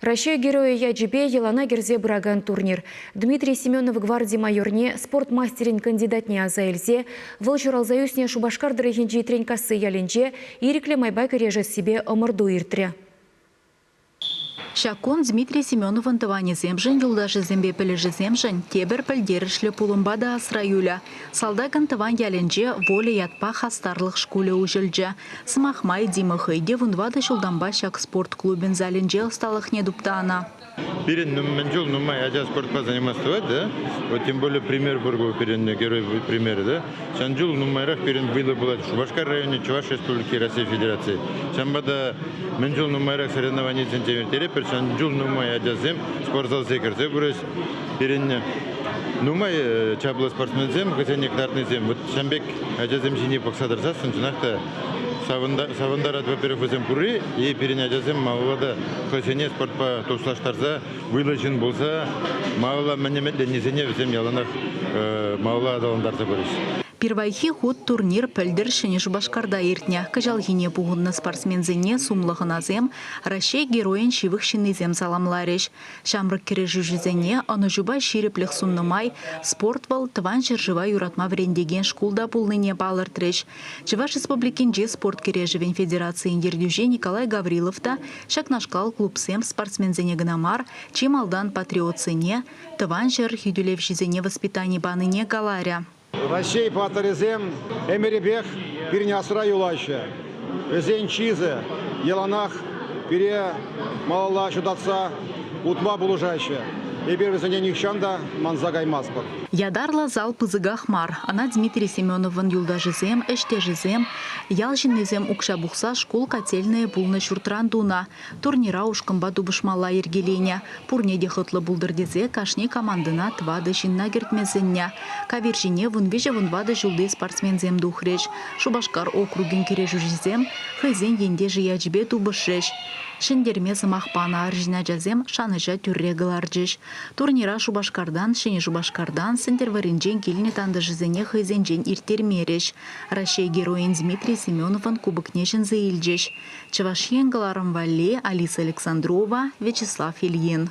Раҫҫей Геройӗ ячӗпе йӑлана кӗрсе пыракан турнир. Дмитрий Семенов гварди майорне, спорт мастерӗн кандидатне аса илсе, вӑл ҫуралса ӳснӗ Шупашкар тӑрӑхӗнчи Тренькасси ялӗнче ирӗклӗ майпа кӗрешессипе ӑмӑрту иртрӗ. Ҫак кун Дмитрий Семеновӑн тӑванӗсемшӗн, юлташӗсемпе пӗлӗшӗсемшӗн тепӗр пӗлтерӗшлӗ пулӑмпа та асра юлӗ. Салтакӑн тӑван ялӗнче Воля ятпа хастарлӑх шкулӗ уҫӑлчӗ. Сӑмах май, Дима хӑй те вунтӑватӑ ҫултанпа ҫак спорт клубӗн залӗнче ӑсталӑхне туптанӑ. Пирӗн мӗн чул нумай ача спортпа заниматься тӑвать, да? Вот тем более пример пур ку пирӗн герой примерӗ, да? Ҫан чул нумайрах пирӗн вӑйлӑ пулать Шупашкар районӗ, Чӑваш Республики, Россия Федерацийӗ. Ҫавӑнпа та мӗн чул нумайрах соревнованисенче ирттеретпӗр, ҫан чул нумай ачасем спортзалсене кӗрсе пырӗҫ. Пирӗн нумай чаплӑ спортсменсем, хӑйсене кӑтартнисем, вот ҫавӑн пек ачасем ҫине пӑхса тӑрсассӑн чӑнах та савӑнтарать, во-первых, вӗсем пурри, и пирӗн ачасем малалла та хӑйсене спортпа туслаштарса, вӑйлӑ ҫын пулса малалла мӗн ӗмӗтленнисене вӗсем яланах малалла аталантарса пырӗҫ. Пирвайхи хут турнир пӗлтӗр Ҫӗнӗ Шупашкарта иртнӗ. Кӑҫалхине пухӑннӑ спортсменсене сумлӑ хӑнасем, Раҫҫей Геройӗн ҫывӑх ҫыннисем саламларӗҫ. Ҫамрӑк кӗрешӳҫӗсене ӑнӑҫупа ҫирӗплӗх суннӑ май спорт вӑл Тӑван ҫӗршыва юратма вӗрентекен шкулта пулнине палӑртрӗҫ. Чӑваш Республикинчи спорт кӗрешӗвӗн федерацийӗн ертӳҫи Николай Гаврилов та ҫакнашкал клубсем спортсменсене кӑна мар, чи малтан патриотсене, тӑван ҫӗр хӳтӗлевҫисене воспитани панине каларӗ. Раҫҫей паттӑрӗсем ӗмӗрӗпех пирӗн асра юлаҫҫӗ. Вӗсен чысӗ яланах пире малалла ҫутатса утма пулӑшаҫҫӗ. Эпир вӗсене нихҫан та манса каймастпӑр. Ятарлӑ зал пысӑках мар. Ӑна Дмитрий Семеновӑн юлташӗсем, ӗҫтешӗсем, ял ҫыннисем укҫа пухса шкул котельнӑйӗ пулнӑ ҫуртран тунӑ. Турнира ушкӑнпа тупӑшмалла йӗркеленӗ. Пурне те хӑтлӑ пултӑр тесе кашни командӑна тӑватӑ ҫынна кӗртме сӗннӗ. Кавир ҫине вунвиҫӗ-вунтӑватӑ ҫулти спортсменсем тухрӗҫ. Шупашкар округӗн кӗрешӳҫисем хӑйсен ентешӗ ячӗпе тупӑшрӗҫ. Ҫӗнтерме сӑмах панӑ арҫын ачасем шанӑҫа тӳрре кӑларчӗҫ. Турнира Шупашкартан, Ҫӗнӗ Шупашкартан, Сӗнтӗрвӑрринчен килнӗ тантӑшӗсене хӑйсенчен ирттермерӗҫ. Раҫҫей Геройӗн Дмитрий Семеновӑн кубокне ҫӗнсе илчӗҫ. Чӑваш Ен кӑларӑм валли Алиса Александрова, Вячеслав Ильин.